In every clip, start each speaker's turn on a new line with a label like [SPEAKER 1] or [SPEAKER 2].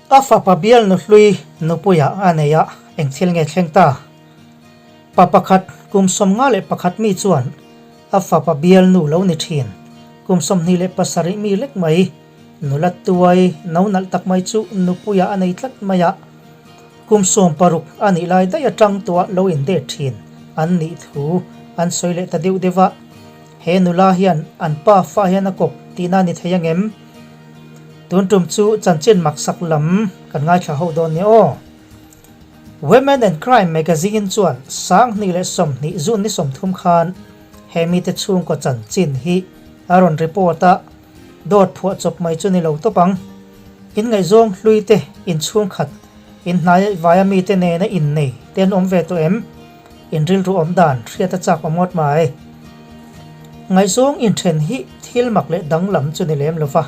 [SPEAKER 1] A fapa bialnu hlui nupuia a nei a, eng thil nge thleng ta? Pa pakhat kum 51 mi chuan a fapa bialnu lo ni thin, kum 27 mi lek mai nula tuai no nalh tak mai chu nupuia a nei tlat mai a, kum 60 a nih lai daih atang tawha lo indet thin an nih thu an sawi leh ta deuh deuh a. He nula hian an pa fa hian a kawp tihna a ni thei angem? Tun tum chu chanchin maksak lam kan ngaithla ho dawn nia aw. Women and Crime magazine chuan 2020 June ni 30 khan he mite chhungkaw chanchin hi a rawn report a, dawt phuah chawp mai chu ni lo tawp ang. Inngaihzawng hlui te, inchhungkhat, inhnai vaia mite nena innei te an awm ve tawh em? In rilru awm dan hriat a chak awm ngawt mai. Ngaihzawng inthen hi thil mak leh danglam chu ni lem lova,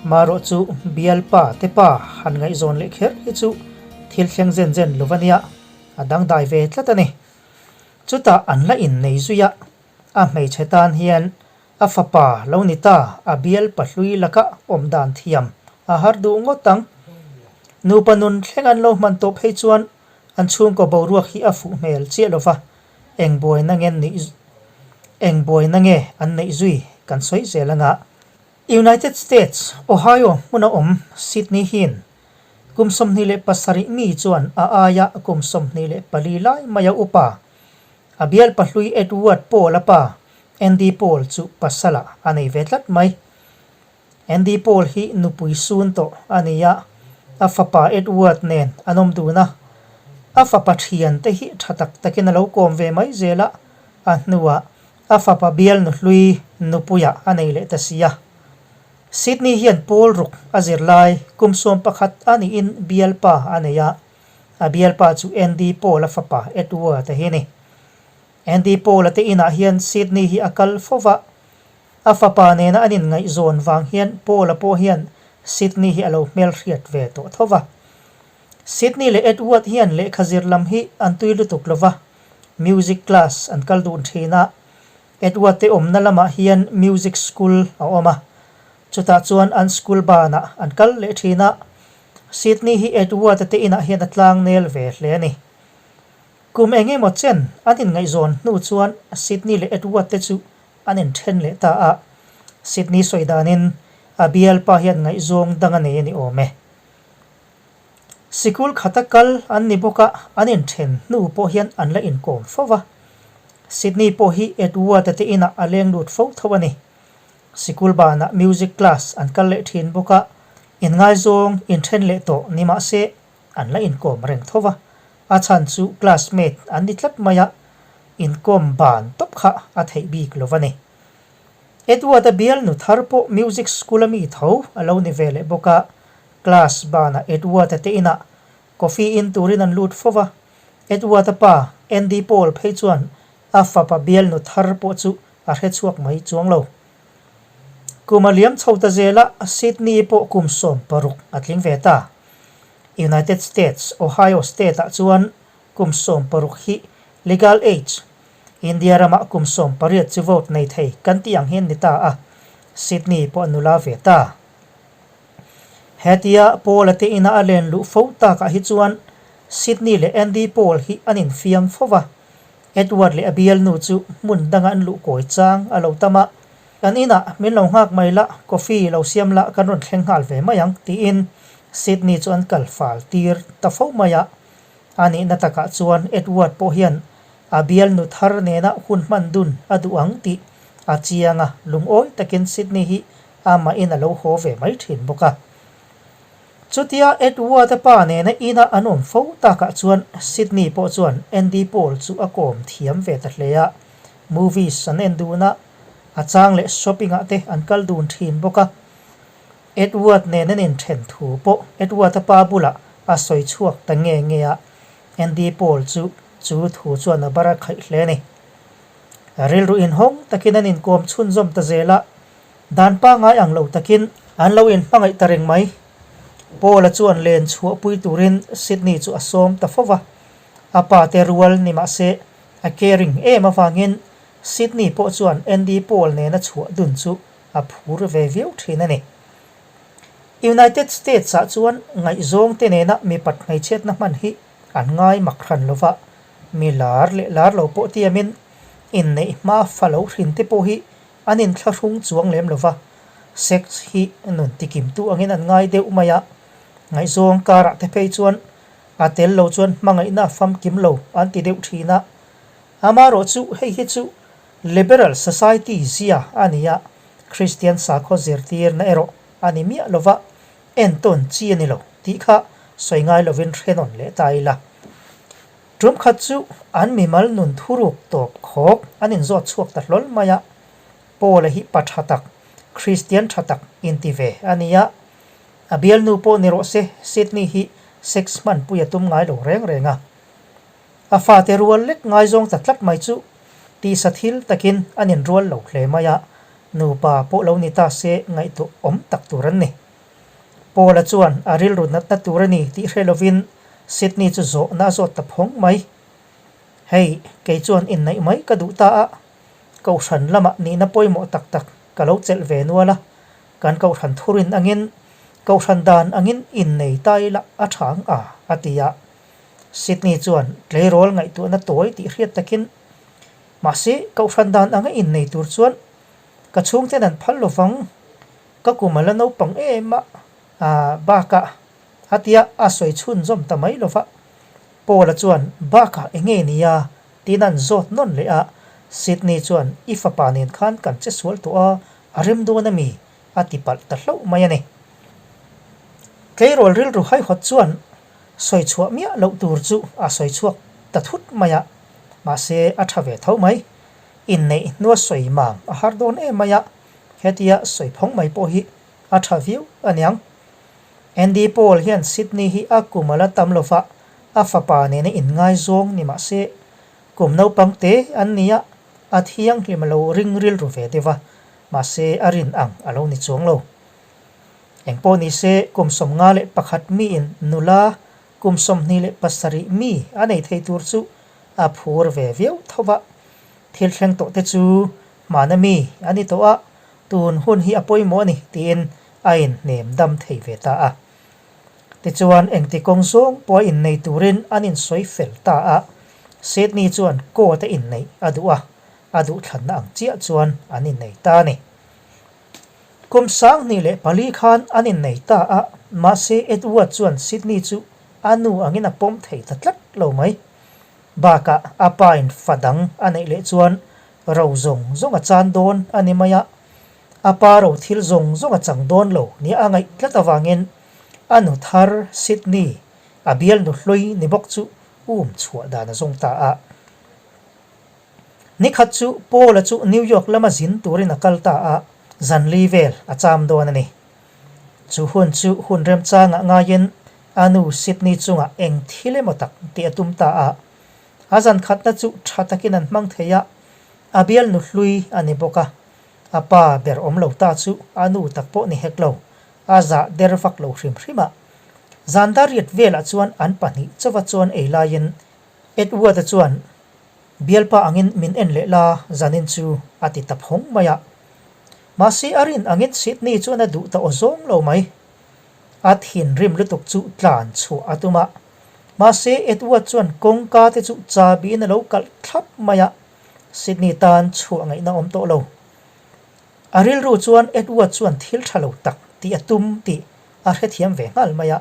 [SPEAKER 1] marawh chu bialpa te pa han ngaihzawn leh kher hi chu thil thleng zen zen lova nia, a dangdai ve tlat a ni. Chutah an la innei zui a, a hmeichhe tan hian a fapa lo ni ta a bialpa hlui laka awm dan thiam a har duh ngawt ang. Nupa nun thleng an lo hman tawh phei chuan An chhungkaw boruak hi a fuh hmel chiah lova, eng buaina nge neih eng buaina nge an neih zui kan sawi zel anga. United States, Ohio hmuna awm Sydney Hinn, kum 27 mi chuan a aia kum 24 lai maia upa, a bialpa hlui Edward Paul-a pa Andy Paul chu pasala a nei ve tlat mai. Andy Paul hi nupui sun tawh a ni a, a fapa Edward nen an awm dun a. A fapa thian te hi tha tak takin a lo kawm ve mai zel a, a hnuah a fapa bialnu hlui nupuiah a nei leh ta si a. Sydney hian pawl ruk a zir lai kum 11 a niin bialpa a nei a, a bialpa chu Andy Paul-a fapa Edward-a hi a ni. Andy Paul-a te inah hian Sydney hi a kal fo va, A fapa nena an inngaihzawn vang hian Paul-a pawh hian Sydney hi a lo hmelhriat ve tawh tho va. Sydney leh Edward hian lehkha zir lam hi an tui lutuk lo va, music class an kal dun thin a. Edward te awmna lamah hian music school a awm a, chutah chuan an school banah an kal leh thin a. Sydney hi Edward-a te inah hian a tlangnel ve hle a ni. Kum eng emaw chen an inngaihzawn hnu chuan Sydney leh Edward te chu an inthen leh ta a, Sydney sawi danin a bialpa hian ngaihzawng dang a nei a ni awm e. Sikul khata kal an ni bawk a, an inthen hnu pawh hian an la inkawm fo va. Sydney pawh hi Edward-a te inah a leng lut fo tho a ni. Sikul banah music class an kal leh thin bawk a, inngaizawng inthen leh tawh ni mah se an la inkawm reng tho va, a chhan chu classmate an ni tlat mai a, inkawm ban tawp kha a theih bik lo va ni. Edward-a bialnu thar pawh music school-a mi tho a lo ni ve leh bawk a, class banah Edward-a te inah coffee in turin an lut fo va, Edward-a pa Andy Paul phei chuan a fapa bialnu thar pawh chu a hre chhuak mai chuang lo. Kum a liam chho ta zel a, Sydney pawh kum 60 a tling ve ta. United States, Ohio State-ah chuan kum 60 hi legal age, India ramah kum 18 chu vote nei thei kan tih ang hian ni ta a, Sydney pawh a nula ve ta. Hetia Paul-a te ina a len luh fo takah hi chuan Sydney leh Andy Paul hi an infiam fo va, Edward leh a bialnu chu hmun danga an luh kawi chang a lo tam a, Kan inah min lo nghak mai la, coffee lo siam la kan rawn thleng nghal ve mai ang, tiin Sydney chu an kal fal tir ta fo mai a. A nihna takah chuan Edward pawh hian a bialnu thar nena hun hman dun a duh ang tih a chiang a, lungawi takin Sydney hi amahin a lo haw ve mai thin bawk a. Chutia Edward-a pa nena ina an awm fo takah chuan Sydney pawh chuan Andy Paul chu a kawm thiam ve ta hle a, movies an en dun a, a chang leh shopping ah te an kal dun thin bawk a. Edward nen an inthen thu pawh Edward-a pa bulah a sawi chhuak ta nge nge a, Andy Paul chu chu thu chuan a bar a khaih hle a ni. Rilru inhawng takin an inkawm chhunzawm ta zel a, Dan pangngai ang lo takin an lo inhmangaih ta reng mai. Paul-a chuan len chhuahpui turin Sydney chu a sawm ta fo va. A pa te rual ni mah se a caring em avangin Sydney pawh chuan Andy Paul nena chhuah dun chu a phur ve viau thin a ni. United States-ah chuan ngaihzawngte nena mipat hmeichhiatna hman hi an ngai mak hran lo va, mi lar leh lar lo pawh tiamin inneih hma fa lo hrin te pawh hi an inthlahrung chuang lem lo va, sex hi nun tikimtu angin an ngai deuh mai a, ngaihzawng karah te phei chuan a tel lo chuan hmangaihna a famkim lo an ti deuh thin a, amarawh chu hei hi chu liberal society zia a ni a, Kristian sakhaw zirtirna erawh a ni miah lo va, entawn chi a ni lo tih kha sawi ngai lovin hrenawn leh ta ila. Tum khat chu an mimal nun thuruk tawp khawk an inzawt chhuak ta hlawl mai a, Paula hi pa tha tak, Kristian tha tak inti ve a ni a, a bialnu pawh ni rawh se Sydney hi sex hmanpui a tum ngai lo reng reng a. A fate rual lek ngaizawng ta tlat mai chu tisa thil takin an inrual lo hle mai a, nupa pawh lo ni ta se ngaihtuah awm tak tur an ni. Paula chuan a rilru natna tur a ni tih hre lovin Sydney chu zawhna a zawt ta phawng mai. Hei, kei chuan inneih mai ka duh ta a, Kohhran lamah nihna pawimawh tak tak ka lo chelh ve nual a, kan Kohhran thurin angin, Kohhran dan angin innei ta ila a tha ang a, a ti a. Sydney chuan tleirawl ngaihtuahna tawi tih hriat takin, Mahse, Kohhran dan anga innei tur chuan ka chhungten an phal lovang, ka kum a la naupang em a, a bakah a tia a sawi chhunzawm ta mai lova. Paula chuan bakah eng nge nia tiin an zawt nawn leh a, Sydney chuan i fapa nen khan kan che sual tawh a, a rem dawn a mi? a ti palh ta hlauh mai a ni. Tleirawl rilru haihawt chuan sawi chhuah miah loh tur chu a sawi chhuak ta thut mai a, mahse a tha ve tho mai. Inneih hnua sawi mam a har dawn em mai a, hetia sawi phawng mai pawh hi a tha viau a niang. Andy Paul hian Sydney hi a kum a la tam lo va, a fapa nena inngaizawng ni mah se, kum naupang te an ni a, a thianghlim a lo ring rilru ve deuh a, mahse a rin ang a lo ni chuang lo. Engpawh ni se, kum 51 miin nula kum 27 mi a nei thei tur chu a phur ve viau tho va, thil thleng tawh te chu hmana mi a ni tawh a, tun hun hi a pawimawh a ni tiin a inhnem dam thei ve ta a. Tichuan engti kawng zawng pawh a innei turin an insawi fel ta a, Sydney chuan court a inneih a duh a, a duhthlanna ang chiah chuan an innei ta a ni. Kum 2004 khan an innei ta a, mahse Edward chuan Sydney chu a nu angin a pawm thei ta tlat lo mai. Bakah a pa in fa dang a neih leh chuan ro zawng zawng a chan dawn a ni mai a, a pa ro thil zawng zawng a chang dawn lo nia a ngaih tlat avangin a nu thar Sydney a bialnu hlui ni bawk chu um chhuah dan a zawng ta a. Nikhat chu Paul-a chu New York lama zin turin a kal ta a, zanli vel a cham dawn a ni. Chu hun chu hun remchangah ngaiin a nu Sydney chungah eng thil emaw tak tih a tum ta a. A zan khatna chu tha takin an hmang thei a, a bialnu hlui a ni bawk a. A pa ber awm lo ta chu a nu tak pawh ni hek lo, a zah der vak lo hrim hrim a. Zan dariat velah chuan an pahnih chauva chuan ei laiin Edward-a chuan Bialpa angin min en leh la zanin chu a ti ta phawng mai a. Mahse a rin angin Sydney chuan a duh ta aw zawng lo mai. A thinrim lutuk chu tlan chhuah a tum a. Mahse Edward chuan kawngka te chu chabiin a lo kalh thlap mai a, Sydney tan chhuah ngaihna awm tawh lo. A rilru chuan Edward chuan thil tha lo tak tih a tum tih a hrethiam ve nghal mai a.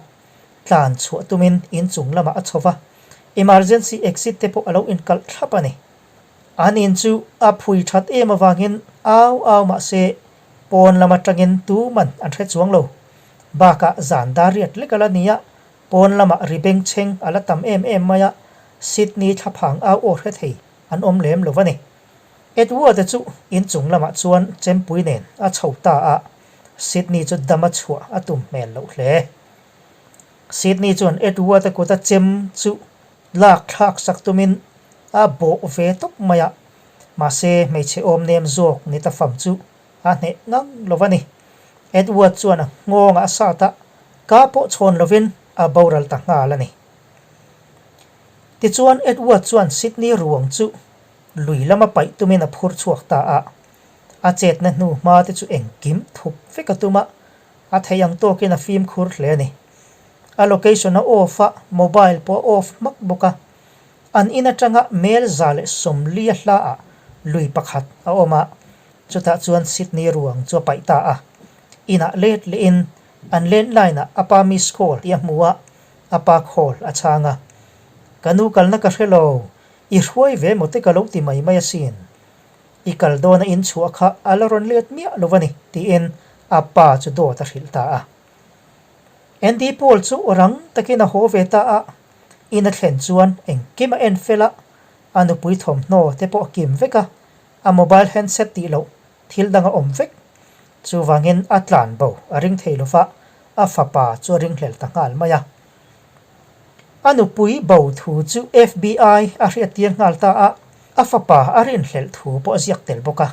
[SPEAKER 1] Tlan chhuah tumin inchung lamah a chho va, emergency exit te pawh a lo inkalh thlap a ni. An in chu a phui that em avangin au au mah se pawn lam atangin tuman an hre chuang lo. Bakah zan dar riat lek a la ni a, pawn lamah ri bengchheng a la tam em em mai a, Sydney thlaphang au aw hre thei an awm lem lo a ni. Edward-a chu inchung lamah chuan chempui nen a chho ta a, Sydney chu dam a chhuah a tum hmel loh hle. Sydney chuan Edward-a kuta chem chu lak thlak sak tumin a bawh ve tawp mai a, mahse hmeichhe awm nem zawk ni ta fam chu a hneh ngang lo a ni. Edward chuan a nghawngah a sat a, ka pawh chhawn lovin a boral ta nghal a ni. Tichuan Edward chuan Sydney ruang chu lui lama paih tumin a phur chhuak ta a, a chetna hnu hma te chu engkim thup vek a tum a. A theih ang tawkin a fimkhur hle a ni. A location a off a, mobile pawh a off hmak bawk a. An in atanga mel 140 a hlaah lui pakhat a awm a, chutah chuan Sydney ruang chu a paih ta a. Inah let lehin an landline ah a pa miss call tih a hmu a, a pa call a chhang a. Ka nu kalna ka hre lo, i hruai ve maw te ka lo ti mai mai asin. I kal dawna in chhuah kha a la rawn let miah lo a ni, tiin a pa chu dawt a hrilh ta a. Andy Paul chu rang takin a haw ve ta a, in a thlen chuan engkim a en fel a, a nupui thawmhnaw te pawh a kim vek a, a mobile handset tih loh thil dang a awm vek. Chuvangin a tlan bo a ring thei lo va, a fapa chu a ringhlel ta nghal mai a. A nupui bo thu chu FBI a hriattir nghal ta a, a fapa a rinhlelh thu pawh a ziak tel bawk a.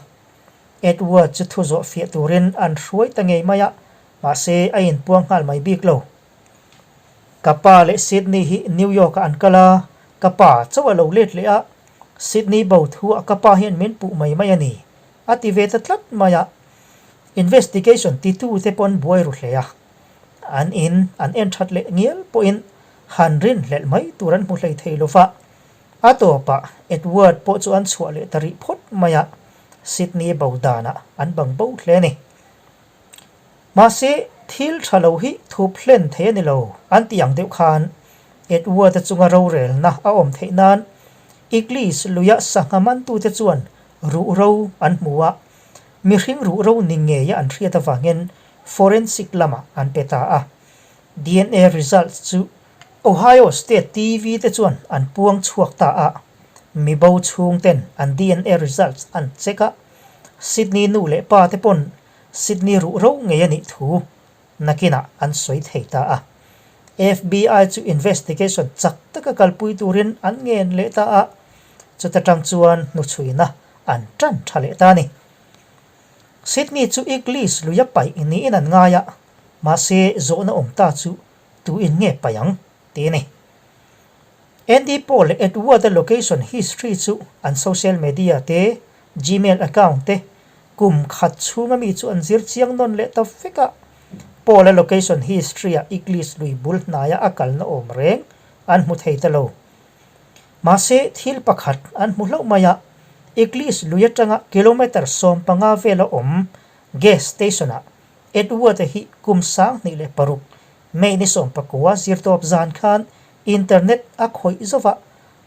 [SPEAKER 1] Edward chu thu zawh fiah turin an hruai ta ngei mai a, mahse a inpuang nghal mai bik lo. Ka pa leh Sydney hi New York ah an kal a, ka pa chauh a lo let leh a, Sydney bo thu ah ka pa hian min puh mai mai a ni, a ti ve ta tlat mai a. Investigation titu te pawh an buai ru hle a, an in an en that leh ngial pawhin han rinhlelh mai tur an hmu hlei thei lo va. A tawpah Edward pawh chu an chhuah leh ta rih phawt mai a, Sydney bo danah an bang bo hle a ni. Mahse, thil tha lo hi thup hlen thei a ni lo an tih ang deuh khan Edward-a chunga rorelna a awm theih nan Iglis luia sangha mantute chuan ruhro an hmu a, mihring ruhro ni ngeia an hriat avangin forensic lamah an pe ta a. DNA results chu Ohio State TV te chuan an puang chhuak ta a, mibo chhungten an DNA results an check a, Sydney nu leh pa te pawn Sydney ruh ro ngei a nih thu nakinah an sawi thei ta a. FBI chu investigation chak taka kalpui turin an ngen leh ta a, chuta tang chuan hnuchhuina an tan tha leh ta a ni. Sydney chu Iglis luia paih niin an ngai a, mahse zawhna awm ta chu tuin nge paih ang tih a ni. Andy Paul leh Edward-a location history chu an social media te, Gmail account te kum khat chhunga mi chu an zir chiang nawn leh ta vek a. Paul-a location history-ah Iglis lui bul hnaia a kalna awm reng an hmu thei ta lo. Mahse, thil pakhat an hmu hlauh mai a, Iglis lui atanga kilometre 15 vela awm gas station-ah Edward-a hi kum 2006 May ni 19 zirtawp zan khan internet a khawih zova,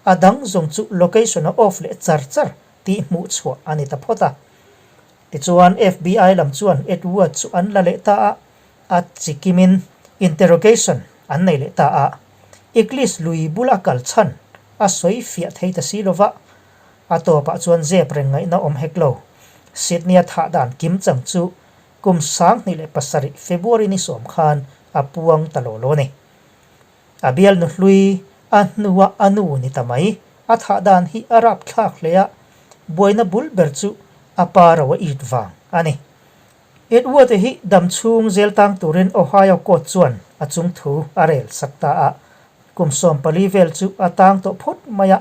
[SPEAKER 1] a dang zawng chu location a off leh char char tih hmuh chhuah a ni ta phawt a. Tichuan FBI lam chuan Edward chu an la leh ta a, a chikimin interrogation an nei leh ta a. Iglis lui bula kal chhan a sawi fiah thei ta si lova, a tawpah chuan zep reng ngaihna awm hek lo. Sydney-a thah dan kim chang chu kum 2007 February ni 10 khan a puang ta law law a ni. A bialnu hlui, a hnua a nu ni ta mai. A thah dan hi a rap thlak hle a, buaina bul ber chu a pa ro a it vang a ni. Edward-a hi dam chhung zel tang turin Ohio court chuan a chung thu a rel sak ta a, kum 14 vel chu a tang tawh phawt mai a,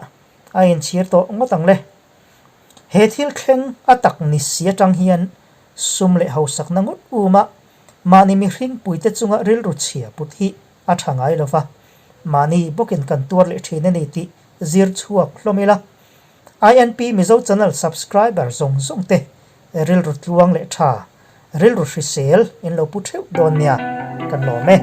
[SPEAKER 1] a inchhir tawh ngawt ang le. He thil thleng a tak ni si atang hian sum leh hausakna ngawt um a, mahni mihring puite chunga rilru chhia put hi a tha ngai lo va, mahni bawkin kan tuar leh thin a ni tih zir chhuak hlawm ila. INP Mizo Channel subscriber zawng zawng te rilru tluang leh tha, rilru hrisel in lo pu theuh dawn nia, kan lawm e.